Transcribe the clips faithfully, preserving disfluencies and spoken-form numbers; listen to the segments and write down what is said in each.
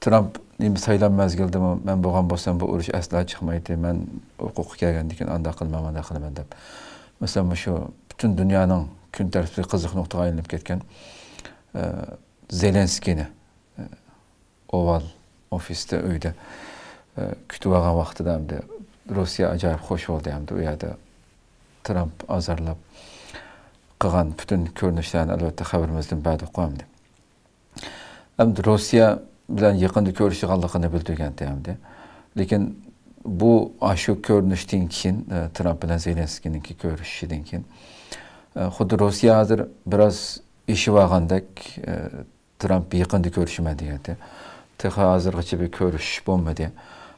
ترامپ نېمە سايلام مەزگىلىدىمۇ مەن بولغان بولسام بۇ ئۇرۇش ئەسلا چىقمايتتى، مەن ھوقۇققا كەلگەندىن كېيىن ئانداق قىلىمەن، مانداق قىلىمەن دەپ. مەسىلەن، مۇشۇ پۈتۈن دۇنيانىڭ كۈن تەرتىپىدىكى قىزىق نۇقتىغا ئايلىنىپ كەتكەن، ئە، زېلېنسكىينى، ئە، ئوۋال ئوفىستا، ئۆيدە، ئە، كۈتۈۋالغان ۋاقتىدا ئەمدى روسىيە ئاجايىپ خوش بولدى. ئەمدى ئۇ يەردە ترامپ ئازارلاپ قىلغان پۈتۈن كۆرۈنۈشلەرنى ئەلۋەتتە خەۋىرىمىزدىن بەردۇققۇ ئەمدى. ئەمدى روسىيە بىلەن يېقىندا كۆرۈشىدىغانلىقىنى بىلدۈرگەنتى ئەمدى. لېكىن بۇ، ئاشۇ كۆرۈنۈشتىن كېيىن، ئە، ترامپ بىلەن زېلېنسكىينىڭكى كۆرۈشۈشىدىن كېيىن، ئە، خۇددى روسىيە ھازىر بىراز ئېشىۋالغاندەك، ئە، ترامپ يېقىندا كۆرۈشىمەن دېگەنتى. تېخى ھازىرغىچە بىر كۆرۈشۈش بولمىدى.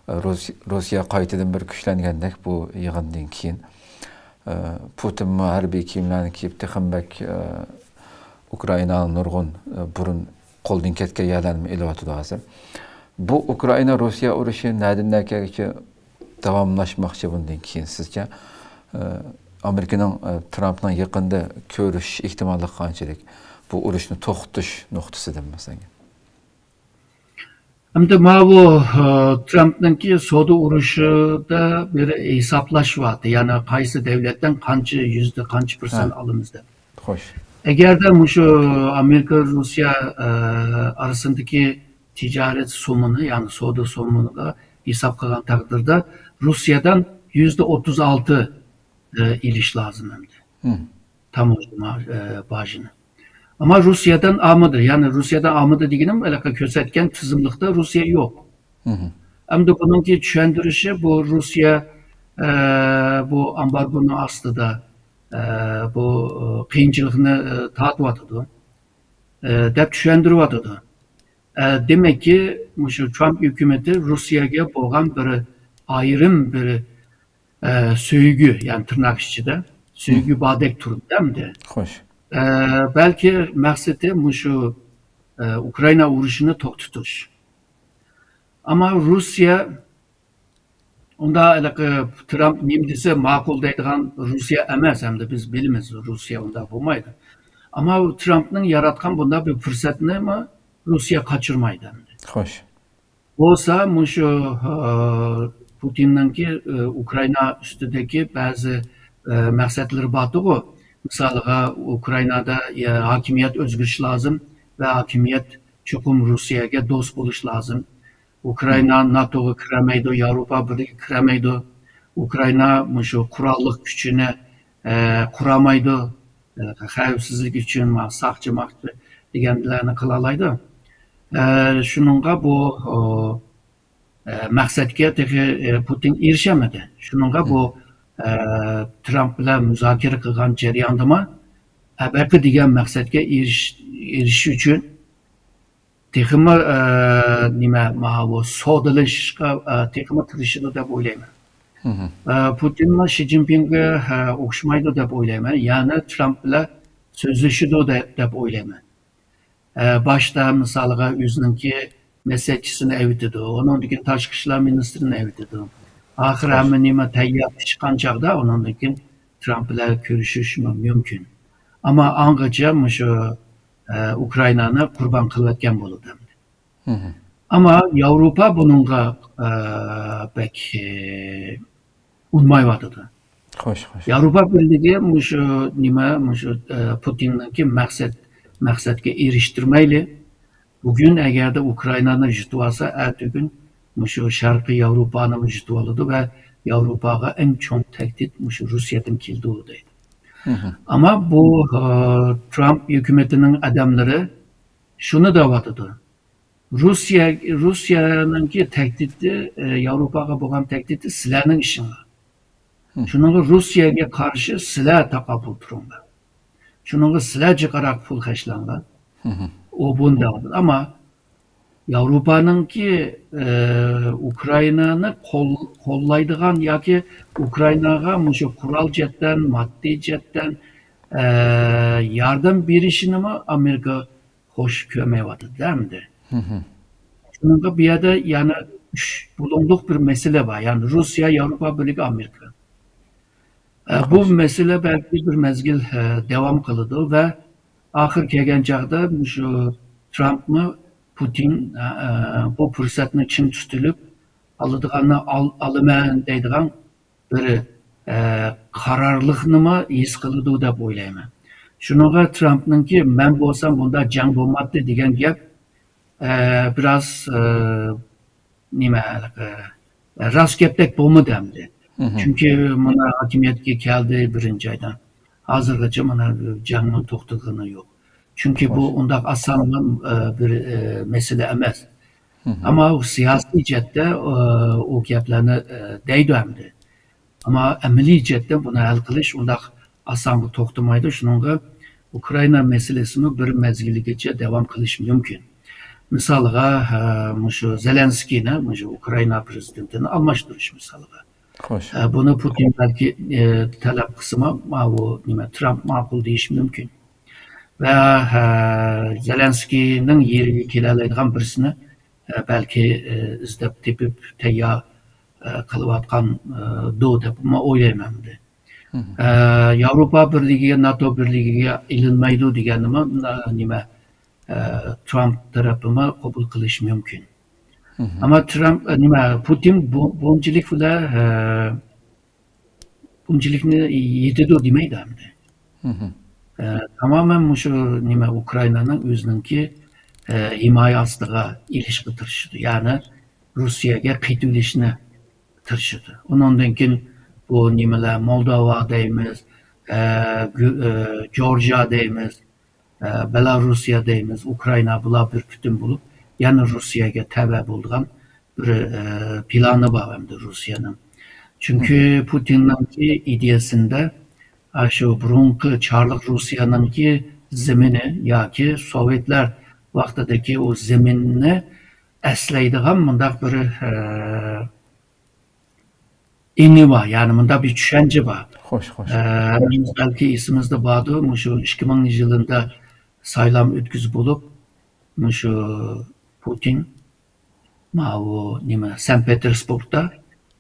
ئە، روس-، روسىيە قايتىدىن بىر كۈچلەنگەندەك بۇ يىغىندىن كېيىن. ئە، پۇتىنمۇ ھەربىي كىيىملەرنى كىيىپ، تېخىمۇ بەك، ئە، ئۇكرائىنانىڭ نۇرغۇن، ئە، بۇرۇن قولدىن كەتكەن يەرلەرنىمۇ ئېلىۋاتىدۇ ھازىر. بۇ ئۇكرائىنا روسىيە ئۇرۇشى نەدىن نەگىچە داۋاملاشماقچى بۇندىن كېيىن سىزچە؟ ئە، ئامېرىكىنىڭ، ئە، ترامپنىڭ يېقىندا كۆرۈشۈش ئېھتىماللىقى قانچىلىك؟ بۇ ئۇرۇشنى توختىتىش نۇقتىسىدىن مەسىلەن. ئەمدى ماۋۇ، ئە، ترامپنىڭكى سودا ئۇرۇشىدا بىر ھېسابلاش بار. يەنى قايسى دۆلەتتىن قانچە يۈزدە قانچە پىرسەنت ھە. ئالىمىز دەپ. خوش. ئەگەردە مۇشۇ ئامېرىكا، روسىيە، ئە، ئارىسىدىكى تىجارەت سومىنى، يەنى سودا سومىنىغا ھېساب قىلغان تەقدىردە، روسىيەدىن يۈزدە ئوتتۇز ئالتە، ئە، ئېلىش لازىم ئەمدى. ھىم. تاموژنا، ئە، باجىنى. ئەمما روسىيەدىن ئالمىدى. يەنى روسىيەدىن ئالمىدى دېگىنىم، ھېلىقى كۆرسەتكەن تىزىملىقتا روسىيە يوق. ھىم. ئەمدى بۇنىڭكى چۈشەندۈرۈشى، بۇ روسىيە، ئە، بۇ ئامبارگونىڭ ئاستىدا، ئە، بۇ، ئە، قىيىنچىلىقنى، ئە، تارتىۋاتىدۇ، ئە، دەپ چۈشەندۈرۈۋاتىدۇ. ئە، دېمەككى، مۇشۇ ترامپ ھۆكۈمىتى روسىيەگە بولغان بىر ئايرىم بىر، ئە، سۆيگۈ، يەنى تىرناق ئىچىدە سۆيگۈ ھىم. باردەك تۇرىدۇ ئەمدى. خوش. ئە، بەلكى مەقسىتى مۇشۇ، ئە، ئۇكرائىنا ئۇرۇشىنى توختىتىش. ئەمما روسىيە ئۇندا ھېلىقى ترامپ نېمە دېسە ماقۇل دەيدىغان روسىيە ئەمەس، ھەمدە بىز بىلىمىز، روسىيە ئۇنداق بولمايدۇ. ئەمما ترامپنىڭ ياراتقان بۇنداق بىر پۇرسەتنىمۇ روسىيە قاچۇرمايدۇ ئەمدى. خوش. بولسا مۇشۇ، ئە، پۇتىننىڭكى، ئە، ئۇكرائىنا ئۈستىدىكى بەزى، ئە، مەقسەتلىرى بارتىغۇ. مىسالىغا، ئۇكرائىنادا، ئە، ھاكىمىيەت ئۆزگىرىشى لازىم ۋە ھاكىمىيەت چوقۇم روسىيەگە دوست بولۇشى لازىم. ئۇكرائىنا ناتوغا كىرەلمەيدۇ، ياۋروپا بىرلىكىگە كىرەلمەيدۇ. ئۇكرائىنا مۇشۇ قوراللىق كۈچىنى، ئە، قۇرالمايدۇ. ئە، خەۋپسىزلىك ئۈچۈن ما-، ساقچى-ماقچى دېگەنلەرنى قىلالايدۇ. ئە، شۇنىڭغا بۇ، ئو، ئە، مەقسەتكە تېخى، ئە، پۇتىن ئېرىشەلمىدى. شۇنىڭغا بۇ، ئە، ترامپ بىلەن مۇزاكىرە قىلغان جەرياندىمۇ ئەبەقى دېگەن مەقسەتكە ئېرىش-، ئېرىشىش ئۈچۈن تېخىمۇ، ئە، نېمە، ماۋۇ سودىلىشىشقا، ئە، تېخىمۇ تىرىشىدۇ دەپ ئويلايمەن. مھم. ئە، پۇتىنمۇ شى جىنپىڭگە، ئە، ئوخشىمايدۇ دەپ ئويلايمەن. يەنى ترامپ بىلەن سۆزلىشىدۇ دە-، دەپ ئويلايمەن. ئە، باشتا مىسالىغا ئۆزىنىڭكى مەسلىھەتچىسىنى ئەۋېتىدۇ، ئۇنىڭدىن كېيىن تاشقى ئىشلار مىنىستىرىنى ئەۋېتىدۇ. ئاخىر ھەممە نېمە تەييار پىشقان چاغدا ئۇنىڭدىن كېيىن ترامپ بىلەن كۆرۈشۈشمۇ مۇمكىن. ئەمما ئاڭغىچە مۇشۇ، ئە، ئۇكرائىنانى قۇربان قىلىۋەتكەن بولىدۇ ئەمدى. مھم. ئەمما ياۋروپا بۇنىڭغا، ئە، بەك، ئە، ئۇنىمايۋاتىدۇ. خوش، خوش. ياۋروپا بىرلىكى مۇشۇ نېمە، مۇشۇ، ئە، پۇتىننىڭكى مەقسەت، مەقسەتكە ئېرىشتۈرمەيلى. بۈگۈن ئەگەردە ئۇكرائىنانى يۇتۇۋالسا، ئەتىگۈن مۇشۇ شەرقىي ياۋروپانىمۇ يۇتۇۋالىدۇ ۋە ياۋروپاغا ئەڭ چوڭ تەھدىت مۇشۇ روسىيەدىن كېلىدۇ دەيدۇ. مھم. ئەمما بۇ، ئە، ترامپ ھۆكۈمىتىنىڭ ئادەملىرى شۇنى دەۋاتىدۇ. روسىيە، روسىيەنىڭكى تەھدىتى، ئە، ياۋروپاغا بولغان تەھدىتى سىلەرنىڭ ئىشىڭلار. مھم. شۇنىڭغا روسىيەگە قارشى سىلەر تاقابىل تۇرۇڭلار. شۇنىڭغا سىلەر جىقراق پۇل خەجلەڭلار. مھم. ئۇ بۇنى دەۋاتىدۇ. ئەمما ياۋروپانىڭكى، ئە، ئۇكرائىنانى قول-، قوللايدىغان ياكى ئۇكرائىناغا مۇشۇ قورال جەھەتتىن، ماددىي جەھەتتىن، ئە، ياردەم بېرىشىنىمۇ ئامېرىكا خوش كۆرمەيۋاتىدۇ ئەمدى. مھم. شۇنىڭغا بۇ يەردە يەنە ئۈچ بۇلۇڭلۇق بىر مەسىلە بار. يەنى روسىيە، ياۋروپا بىرلىكى، ئامېرىكا. ئە، بۇ خوش. مەسىلە بەلكى بىر مەزگىل، ئە، داۋام قىلىدۇ ۋە ئاخىر كەلگەن چاغدا مۇشۇ ترامپمۇ پۇتىن، ئە، بۇ پۇرسەتنى چىڭ تۇتۇلۇپ، ئالىدىغاننى ئال-، ئالىمەن دەيدىغان بىر، ئە، قارارلىقنىمۇ ھېس قىلىدۇ دەپ ئويلايمەن. شۇنىڭغا ترامپنىڭكى «مەن بولسام بۇنداق جەڭ بولماتتى» دېگەن گەپ، ئە، بىراز، ئە، نېمە، ھېلىقى، راست گەپتەك بولمىدى ئەمدى. مھم. چۈنكى مانا ھاكىمىيەتكە كەلدى بىرىنچى ئايدا. ھازىرغىچە مانا جەڭنىڭ توختىغىنى يوق. چۈنكى بۇ خوش. ئۇنداق ئاسانلا، ئە، بىر، ئە، مەسىلە ئەمەس. مھم. ئەمما ئۇ سىياسىي جەھەتتە، ئە، ئۇ گەپلەرنى، ئە، دەيدۇ ئەمدى. ئەمما ئەمەلىي جەھەتتە بۇنى ھەل قىلىش ئۇنداق ئاسانغا توختىمايدۇ. شۇنىڭغا ئۇكرائىنا مەسىلىسىمۇ بىر مەزگىلگىچە داۋام قىلىشى مۇمكىن. مىسالغا، ھە، مۇشۇ زېلېنسكىينى، مۇشۇ ئۇكرائىنا پرېزىدېنتىنى ئالماشتۇرۇش مىسالغا. خوش. ھە، بۇنى پۇتىن بەلكى، ئە، تەلەپ قىلسىمۇ، ماۋۇ نېمە، ترامپ ماقۇل دېيىشى مۇمكىن. ۋە، ھە، زېلېنسكىينىڭ يېرىگە كېلەلەيدىغان بىرسىنى، ھە، بەلكى، ئە، ئىزدەپ تېپىپ تەييار، ئە، قىلىۋاتقان، ئە، دۇ دەپمۇ ئويلايمەن ئەمدى. مھم. ئە، ياۋروپا بىرلىكىگە، ناتو بىرلىكىگە ئېلىنمايدۇ دېگەننىمۇ، ئە، نېمە، ئە، ترامپ تەرەپىمۇ قوبۇل قىلىشى مۇمكىن. مھم. ئەمما ترامپ، ئە، نېمە، پۇتىن بۇ، بۇنچىلىك بىلەن، ئە، بۇنچىلىكنى يېتىدۇ دېمەيدۇ ئەمدى. مھم. ئە، تامامەن مۇشۇ نېمە، ئۇكرائىنانىڭ ئۆزىنىڭكى، ئە، ھىمايە ئاستىغا ئېلىشقا تىرىشىدۇ. يەنى روسىيەگە قېتىۋېلىشنى تىرىشىدۇ. ئۇنىڭدىن كېيىن بۇ نېمىلەر، مولدوۋا دەيمىز، ئە، گۈ-، ئە، جورجىيا دەيمىز، ئە، بېلاروسىيە دەيمىز، ئۇكرائىنا، بۇلار بىر پۈتۈن بولۇپ، يەنە روسىيەگە تەۋە بولىدىغان بىر، ئە، پىلانى بار ئەمدى روسىيەنىڭ. چۈنكى مھم. پۇتىننىڭكى ئىدىيەسىندە، ئە، شۇ بۇرۇنقى چارلىق روسىيەنىڭكى زېمىنى ياكى سوۋېتلار ۋاقتىدىكى ئۇ زېمىننى ئەسلەيدىغان مۇنداق بىر، ئە، ئېڭى بار، يەنى مۇنداق بىر چۈشەنچە بار. خوش، خوش. ئە، ھەممىمىز بەلكى ئېسىمىزدە باردۇ، مۇشۇ ئىككى مىڭىنچى يىلىدا سايلام ئۆتكۈزۈپ بولۇپ، مۇشۇ پۇتىن، ماۋۇ نېمە، سەن پېتېرسبۇرگدا،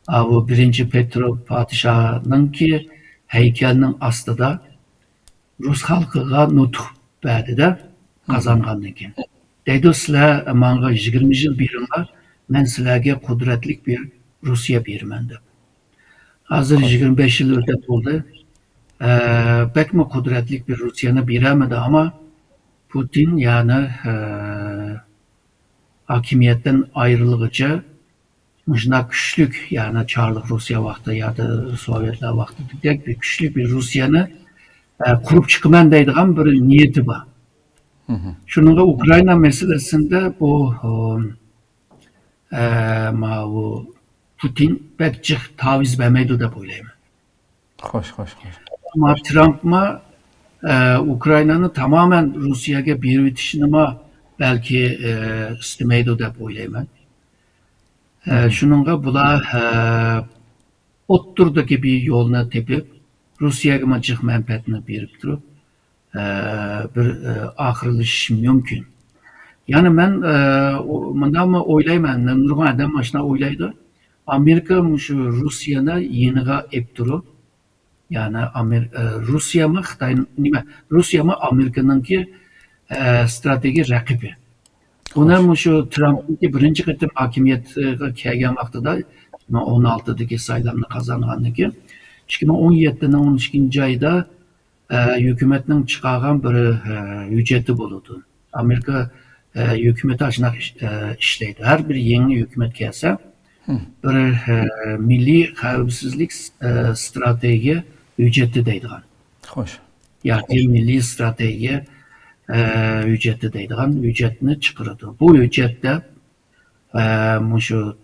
ئاۋۇ بىرىنچى پېترو پادىشاھنىڭكى ھەيكەلنىڭ ئاستىدا رۇس خەلقىگە نۇتۇق بەردى-دە، مم. قازانغاندىن كېيىن. دەيدۇ، سىلەر ماڭا يىگىرمە يىل بېرىڭلار، مەن سىلەرگە قۇدرەتلىك بىر روسىيە بېرىمەن دەپ. ھازىر خوش. يىگىرمە بەش يىل ئۆتۈپ بولدى. ئە، بەكمۇ قۇدرەتلىك بىر روسىيەنى بېرەلمىدى، ئەمما پۇتىن يەنى، ئە، ھاكىمىيەتتىن ئايرىلغۇچە مۇشۇنداق كۈچلۈك، يەنى چارلىق روسىيە ۋاقتى ياكى سوۋېتلار ۋاقتىدەك بىر كۈچلۈك بىر روسىيەنى، ئە، قۇرۇپ چىقىمەن دەيدىغان بىر نىيىتى بار. مم. شۇنىڭغا ئۇكرائىنا مەسىلىسىندە بۇ، ئە، ماۋۇ پۇتىن بەك جىق تاۋىز بەرمەيدۇ دەپ ئويلايمەن. خوش، خوش، خوش. ئەمما ترامپمۇ، ئە، ئۇكرائىنانى تامامەن روسىيەگە بېرىۋېتىشنىمۇ بەلكى، ئە، ئىستىمەيدۇ دەپ ئويلايمەن. ئە، مم. شۇنىڭغا بۇلار، ئە، ئوتتۇرىدىكى بىر يولنى تېپىپ، روسىيەگىمۇ جىق مەنپەئەتنى بېرىپ تۇرۇپ، ئە، بىر، ئە، ئاخىرلىشىشى مۇمكىن. يەنى مەن، ئە، ئۇ، مۇنداقمۇ ئويلايمەن، نۇرغۇن ئادەم مانا شۇنداق ئويلايدۇ. ئامېرىكا مۇشۇ روسىيەنى يېنىغا ئېلىپ تۇرۇپ، يەنى ئامېر-، ئە، روسىيەمۇ خىتاي، نېمە، روسىيەمۇ ئامېرىكىنىڭكى، ئە، ستراتېگىيە رەقىبى. بۇنى خوش. مۇشۇ ترامپنىڭكى بىرىنچى قېتىم ھاكىمىيەتكە كەلگەن ۋاقتىدا، ئىككى مىڭ ئون ئالتىدىكى سايلامنى قازانغاندىن كېيىن، ئىككى مىڭ ئون يەتتىنىڭ ئون ئىككىنچى ئايىدا، ئە، ھۆكۈمەتنىڭ چىقارغان بىر، ئە، ھۆججىتى بولىدۇ. ئامېرىكا، ئە، ھۆكۈمىتى ئاشۇنداق ئىش-، ئە، ئىشلەيدۇ. ھەر بىر يېڭى ھۆكۈمەت كەلسە، مم. بىر، ئە، مىللىي خەۋپسىزلىك، ئە، ستراتېگىيە ھۆججىتى دەيدىغان. خوش. ياكى مىللىي ستراتېگىيە، ئە، ھۆججىتى دەيدىغان ھۆججەتنى چىقىرىدۇ. بۇ ھۆججەتتە، ئە، مۇشۇ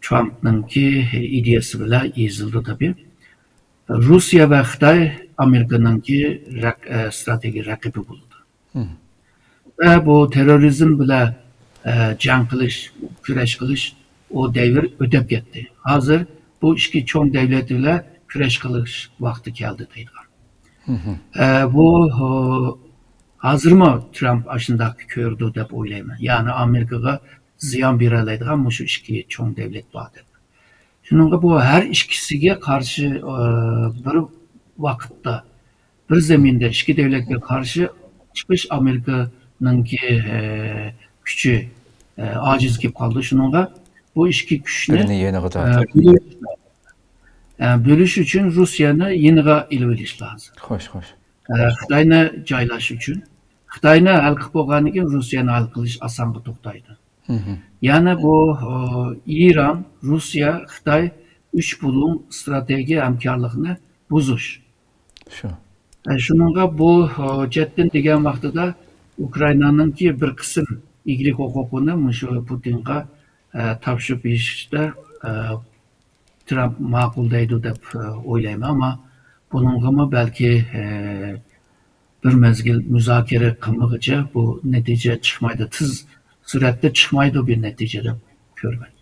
ترامپنىڭكى ئىدىيەسى بىلەن يېزىلىدۇ تەبىئىي. روسىيە ۋە خىتاي ئامېرىكىنىڭكى رەق-، ئە، ستراتېگىيە رەقىبى بولىدۇ. مم. ۋە بۇ تېررورىزم بىلەن، ئە، جەڭ قىلىش، كۈرەش قىلىش، ئۇ دەۋر ئۆتۈپ كەتتى. ھازىر بۇ ئىككى چوڭ دەۋلەت بىلەن كۈرەش قىلىش ۋاقتى كەلدى دەيدىغان. مم. ئە، بۇ، ئۇ، ھازىرمۇ ترامپ ئاشۇنداق كۆرىدۇ دەپ ئويلايمەن. يەنى ئامېرىكىغا زىيان بېرەلەيدىغان مۇشۇ ئىككى چوڭ دەۋلەت بار دەپ. شۇنىڭغا بۇ ھەر ئىككىسىگە قارشى، ئە، بىر ۋاقىتتا، بىر زېمىندا ئىككى دۆلەتكە قارشى چىقىش ئامېرىكىنىڭكى، ئە، كۈچى ئە، ئاجىز كېلىپ قالدى. شۇنىڭغا بۇ ئىككى كۈچنى، بىرىنى يېنىغا ئە، تارتىپ. بۆلۈش، ئە، بۆلۈش ئۈچۈن روسىيەنى يېنىغا ئېلىۋېلىش لازىم. خوش، خوش. ئە، خىتاينى جايلاش ئۈچۈن. خىتاينى ھەل قىلىپ بولغاندىن كېيىن روسىيەنى ھەل قىلىش ئاسانغا توختايدۇ. مهم. يەنى بۇ، ئە، ئىران، روسىيە، خىتاي ئۈچ بۇلۇڭ ئىستراتېگىيە ھەمكارلىقنى بۇزۇش. شۇ. ئە، شۇنىڭغا بۇ، ئە، جەددىن دېگەن ۋاقتىدا ئۇكرائىنانىڭكى بىر قىسىم ئىگىلىك ھوقۇقىنى مۇشۇ پۇتىنغا، ئە، تاپشۇرۇپ بېرىشتا، ئە، ترامپ ماقۇل دەيدۇ دەپ، ئە، ئويلايمەن. ئەمما بۇنىڭغىمۇ بەلكى، ئە، بىر مەزگىل مۇزاكىرە قىلمىغۇچە بۇ نەتىجە چىقمايدۇ، تېز سۈرئەتتە چىقمايدۇ بىر نەتىجە دەپ كۆرىمەن.